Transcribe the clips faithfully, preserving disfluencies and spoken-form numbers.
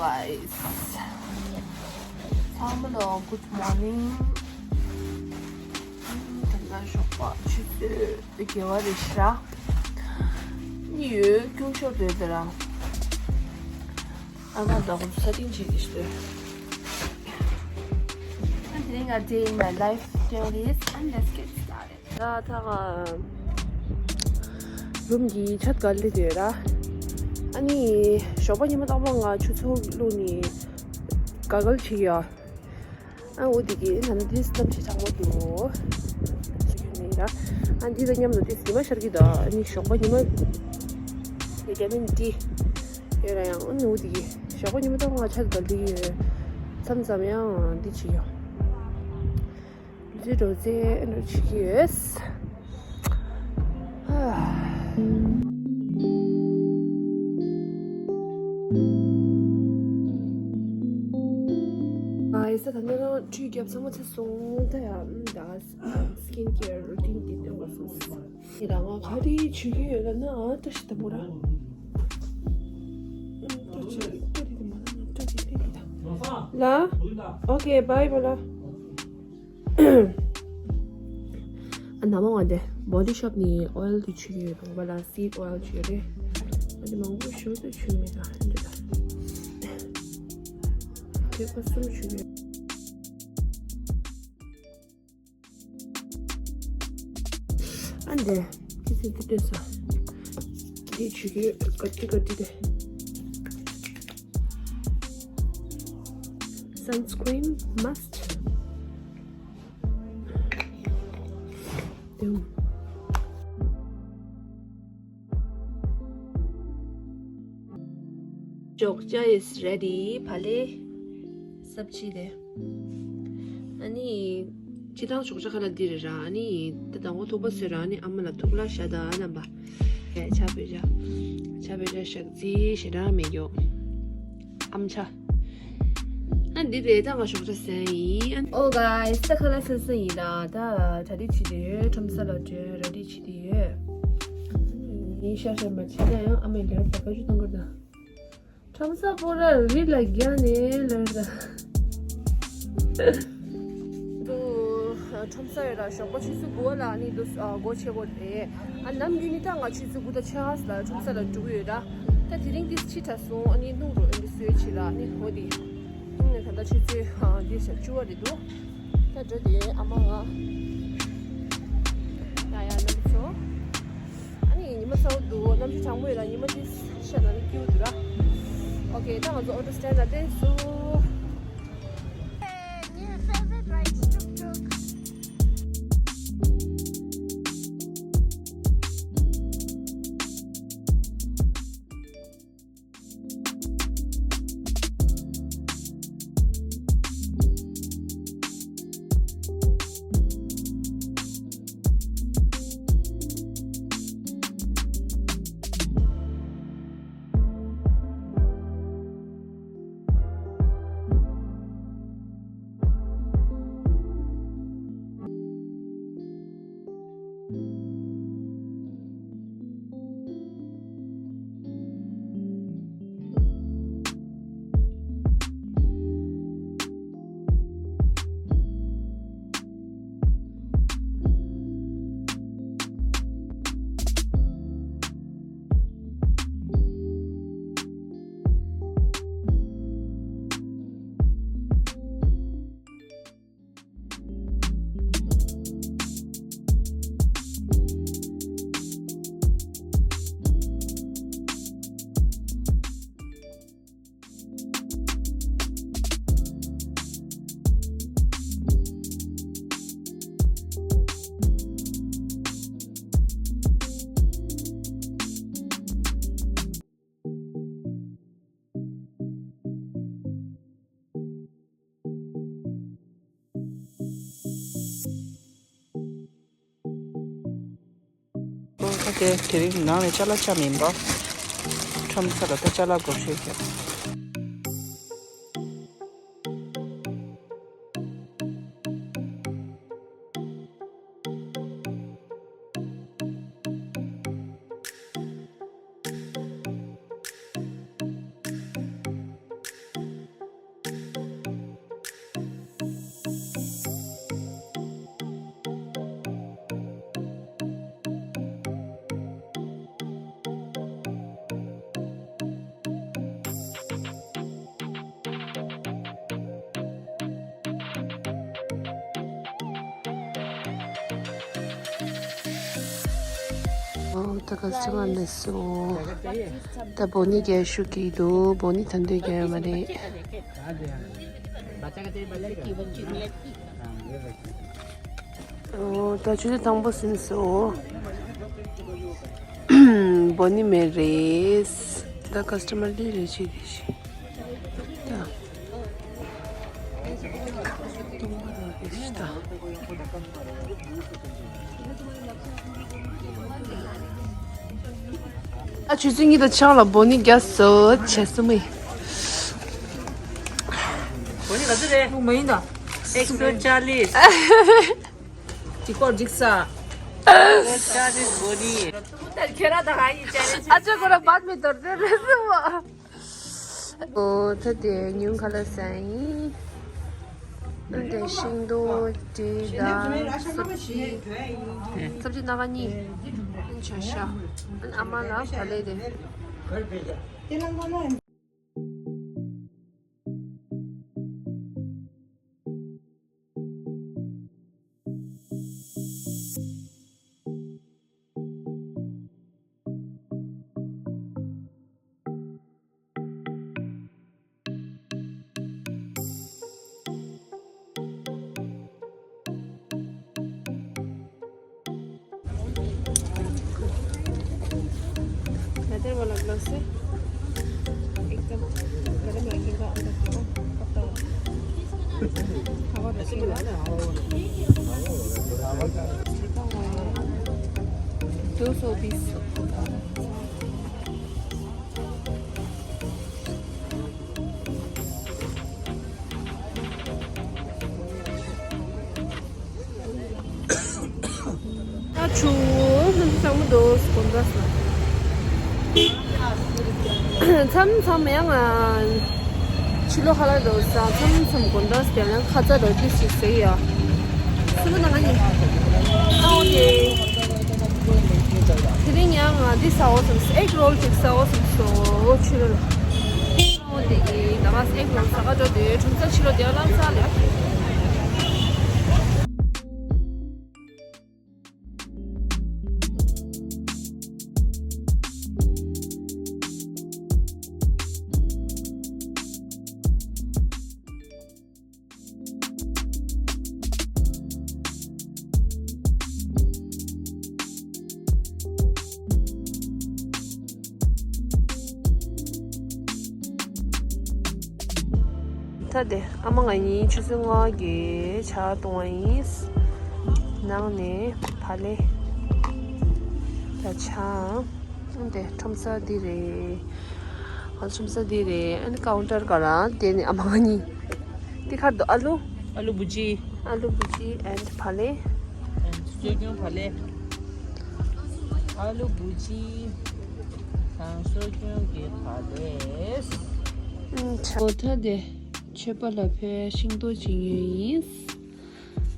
Guys, ཚང་མ་ལ་good morning. ད་ལྟ་ཞོགས་པ་ཆུ་ཚོད་བརྒྱད་པ་རེད་ཤག་ནི་ཡོད་སྐྱུང་ཤོར་དོད་དེ་ར། ཨ་མ་དང་ས་སྟེང་བྱེད་ཀྱི་ཤི་དོད། དེ་རིང་ང་day in my life. There it is, and let's get started. ད་ད་ང་རུམ་གྱི་ཆ་ག་ལེ་དེ་ར། ཨ་ནི་ཞོགས་པ་ཉི་མ་རྟག་པར་ང་ཆུ་ཚོད་བླུགས་ནི་ག་གལ་བྱེད་ཀྱི་ཡོད། ཨ་འོ་དེ་གི་ན་ན་དེ་གནམ་གཤིས་གྲང་མོ་འདུག་ཡོད་ནི་ར། ཨ་འདི་ད་མཉམ་དུ་དེ་ཉི་མ་ཤར་གྱི་ད། ཨ་ནི་ཞོགས་པ་ཉི་མ་བི་ཊ་མིན་ཌི་ཡོད་ར། ཡང་ཨ་ནི་འོ་དེ་གི་ཞོགས་པ་ཉི་མ་རྟག་པར་ང་ཆ་ག་ལེ་ཡོད། མཚམས་མཚམས་ཡང་འདི་བྱེད་ཀྱི་ཡོད། ལུས་རྩལ་འགྲོ་རྩལ་འགྲོ་བྱེད་ཀྱི་ཡོད། ཨ་ཡེ་ས་ད་ནི་རང་ཁྲུས་རྒྱབ་ཚང་མ་ཚར་སོང་། ད་ཡང་ད་skin care routine དེ་སྟོན་དགོས་སོང་། ངས་རང་ང་ག་རེ་བྱེད་ཀྱི་ཡོད་ལབ་ན། ཨ་བཀྲ་ཤིས་དང་པོ་ར། བཀྲ་ཤིས་བཀྲ་ཤིས་དང་པོ་ར། བཀྲ་ཤིས་བཀྲ་ཤིས་དང་། ལ། ཨོ་ཁེ། བྷའི་བྷའི་ལ། ཨ་ན་མོ་ང་འདི་Body Shop ནས་ཨོ་ཡལ་དེ་བྱུགས་ཡོད། དང་པོ་ལ་seed oil བྱུགས་རེད། ཨ་དེ་མང་པོ་ཞིག་ཏུ་བྱུགས་མེད་ད། འདི་ད་ཐེག་པ་གསུམ་བྱུགས་ཡོད། ཨ་འདི་ཁྱི་སེ་འདི་སྟོན་ས། འདི་བྱུགས་ཡོད། ག་ཏི་ག་ཏི་དེ། Sunscreen must. Damn. Jokja is ready. ཕ་ལེ། སབ་ཅི་དེ། ཨ་ནི། སྤྱིར་བཏང་ཞོགས་ཇ་ཁ་ལག་འདི་རེད་ར། ཨ་ནི་ད་དང་པོ་ཐུག་པ་བཟོས་ར། ཨ་ནི་ཨ་མ་ལ་ཐུག་ལ་ཤ་ད་རྣམ་པ། ཡ་ཆ་བོད་ཇ། ཆ་བོད་ཇ་ཞག་རྩི་ཞེ་དྲག་མེད་ཀྱོག་ཨམ་ཆ། ཨ་འདི་རེད། ད་ང་ཞོགས་ཇ་ཟས་ཡིན། ཨ་ནི། Oh guys, ད་ཁ་ལག་བཟས་ཡིན་ལ། ད་གྲ་སྒྲིག་བྱེད་དེ་ཡོད། ཁྲོམ་ས་ལ་འགྲོ་ར་སྒྲིག་བྱེད་དེ་ཡོད། ཡིན་ཤ་ཤ་མ་བྱེད་ན་ཡང་ཨ་མའི་ལེར་ད་ཀ་ཅུ་གཏོང་གི་རེད་ད། ཁྲོམ་ས་པོ་ར་རི་ལ་རྒྱ་ནས་ལོན་ར། དུ་ཁྲོམ་ས་ཡོད་ར། ཞོགས་པ་ཆུ་ཚོད་དགུ་པ་ལ་ནི་དུ་སྒོ་ཕྱེ་གོ་རེད། ཨ་ནམ་རྒྱུན་ནི་ད་ང་ཆུ་ཚོད་དགུ་དང་ཕྱེད་ཀ་ལ་ཁྲོམ་ས་ལ་འགྲོ་གི་ཡོད་ར། ད་དེ་རིང་འདི་ཕྱི་དྲགས་སོང་། ཨ་ནི་སྣུམ་རོ་འདི་བཟོས་ཕྱི་ལ་ནི་འོ་དེ། སྣུམ་ནས་ད་ལྟ་ཆུ་ཚོད་འདི་ཞག་བཅུ་པ་རེད་འདུག་ད་འགྲོ་དེ་ཨ་མ་ང་། ཡ་ཡ་ནམ་ཚོ། ཨ་ནི་ཉི་མ་གསལ་པོ་འདུག་གནམ་གཤིས་གྲང་མོ་ཡོད་ལ། ཉི་མ་དེ་ཤར་ན་ནི་སྐྱིད་པོ་འདུག་ར། ཨོ་ཁེ། ད་ང་ཚོ་ཨོ་ཊོ་སི་ཊེན་ཌ་ལ་བསྡད་སོང་། ཁ་དེ་དེ་རིང་ནང་ནས་ཅ་ལག་བཅའ་མིན་པ། ཁྲོམ་ས་ལ་ད་ཅ་ལག་སྒོར་ཤོད་ཀྱང་། ཨོ། ད་ཀ་སི་ཊ་མར་སླེབས་སོང་། ད་བོ་ནི་རྒྱག་ཞུ་གི་འདུག་བོ་ནི་ད་དུང་རྒྱག་ཡོད་མ་རེད། ཨོ། ད་ཆུ་ཚོད་དང་པོ་ཟིན་སོང་། བོ་ནི་མེད་རེད། ད་ཀ་སི་ཊ་མར་འདི་རེད། ཅི་རེད་ཤི། ད། ཨ། ཆུ་ཚོད་གཉིས་དང་ཕྱེད་ལ་བོ་ནི་རྒྱག་སོ་བྱས་སོ་མི། བོ་ནི་ག་ཚོད་རེད། ལུག་མ་ཡིན་ད། ཨེག་སོ་ཅཱ་ལིས། ཅི་སྐོར་འགྲིག་ས། ཨེག་སོ་ཅཱ་ལིས་བོ་ནི། ཁྱེད་རང་ད་ཧ་ཡི་ཅཱ་ལིས། ཨ་ཅག་ཁོ་ར་བག་མི་དོར་དེ་རེད་སོ། ཨོ། ད་དེ་ཉུང་ཁ་ལ་ཟ་ཡིན། ཨ། དེ་ཤིང་ཏོག་དེ་དང་སབ་ཇི། སབ་ཇི་སྣ་ཁ་གཉིས། ཨ། ཆ་ཤ། ཨ། ཨ་མ་ལ་བ་ལེ་དེ། वेदर वाला ग्लास है, एकदम गर्म रखेगा अंदर को, पता हो। हवा रखेगा। दो सौ बीस। ད་ཆུ་བོ་ནམ་ཚང་མ་དོ་སྐོར་འདྲ་ས། མཚམས་མཚམས་ཡང་ཕྱི་ལོགས་ཁ་ལ་འགྲོ་ས། མཚམས་མཚམས་དགོང་དག་དེ་ལ་ཁ་ཚ་འགྲོ་དུས་ཤིག་ཟེར་ཡ། སུ་ལ་ན་ང་ནི་ཨའོ་དེ། དེ་རིང་ཡང་ང་འདི་ཟ་འོ་བསམ་སོང་། ཨེག་རོལ་ཅིག་ཟ་འོ་བསམ་སོང་། ཕྱི་ལོགས་ལ་ཨའོ་དེ་གི་ད་ང་ཨེག་རོལ་ཟ་ག་འགྲོ་དུས་ཁྲོམ་ས་ཕྱི་ལོགས་དེ་ལ་ལམ་སང་ལ། ད་དེ་ཨ་མ་ང་གཉིས་ཆུ་ཚོད་ལྔ་གི་ཇ་བཏུང་བ་ཡིན། ནང་ནས་བག་ལེབ་དང་ཇ། ཨ་ནི་དེ་ཁྲོམ་ས་འདི་རེད། ཨ། ཁྲོམ་ས་འདི་རེད། ཨ་ནི་ཀའུན་ཊར་ག་ར་དེ་ནི་ཨ་མ་ང་གཉིས། འདི་ཁར་འདུག་ཨ་ལུ། ཨ་ལུ་བུ་ཇི། ཨ་ལུ་བུ་ཇི་ཨེན་ཌི་བག་ལེབ། ཨེན་ཌི་སྲོལ་རྒྱུན་བག་ལེབ། ཨ་ལུ་བུ་ཇི་དང་སྲོལ་རྒྱུན་གྱི་བག་ལེབ། ཨུམ། ཆ། ཨོ། ད་དེ་མཆོད་པ་ལ་ཕེབས། ཤིང་ཏོག་ཅིག་ཉོས་ཡིན།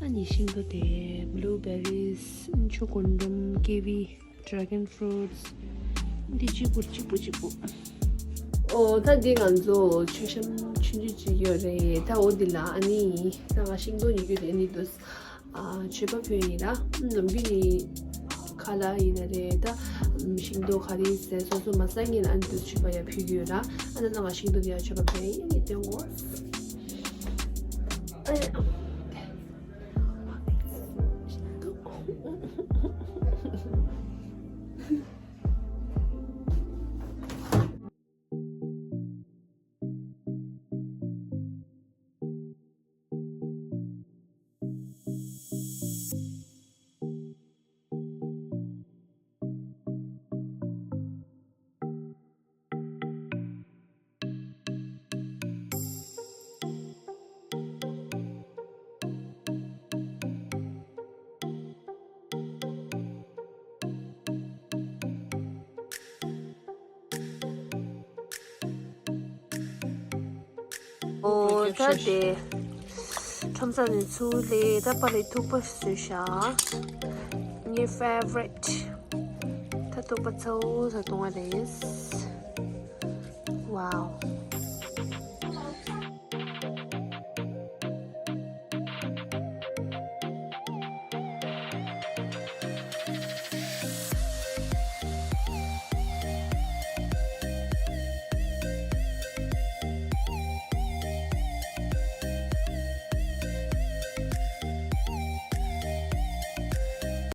ཨ་ནི་ཤིང་ཏོག་དེ་བྷུ་ལུ་བེ་རིས། ཆུ་གོན་འབྲུམ། ཀི་ཝི། ཌེ་གོན་ཕུ་རུཊ། འདི་གཅིག་པུ་གཅིག་པུ་གཅིག་པུ། ཨོ། ད་འདི་ང་ཚོ་མཆོད་བཤམས་ཆུང་ཆུང་ཅིག་ཡོད་རེད། ད་འོ་འདི་ལ་ཨ་ནི་ད་ང་ཤིང་ཏོག་ཉོ་རྒྱུ་དེ་ཨ་ནི་འདུག་ཨ། མཆོད་པ་ཕུལ་ཡིན་ར། ནམ་རྒྱུན་ནི་ཁ་ལག་ཡིན་ན་རེད། ད་ཤིང་ཏོག་ག་རེ་ཟེར་སོ་སོ་མ་ཟ་ངེས་ན་ཨ་ནི་འདུག་མཆོད་པ་ཡ་ཕུལ་གྱི་ཡོད་ར། ཨ་ནི་ད་ང་ཤིང་ཏོག་འདི་ཡ་མཆོད་པ་ཕུལ་ཡིན། ཡིན་ཏེ་ངོ་། ཨ། ཨོ། ད་དེ་ཁྲོམ་ས་ནས་ཚུར་སླེབས། ད་པ་ལི་ཐུག་པ་བཟོས་ཤག་ངའི་ཕེ་ཝ་རི་ཊི། ད་ཐུག་པ་ཚ་བོ་ཟ་བཏུང་བ་རེད། ཝའོ།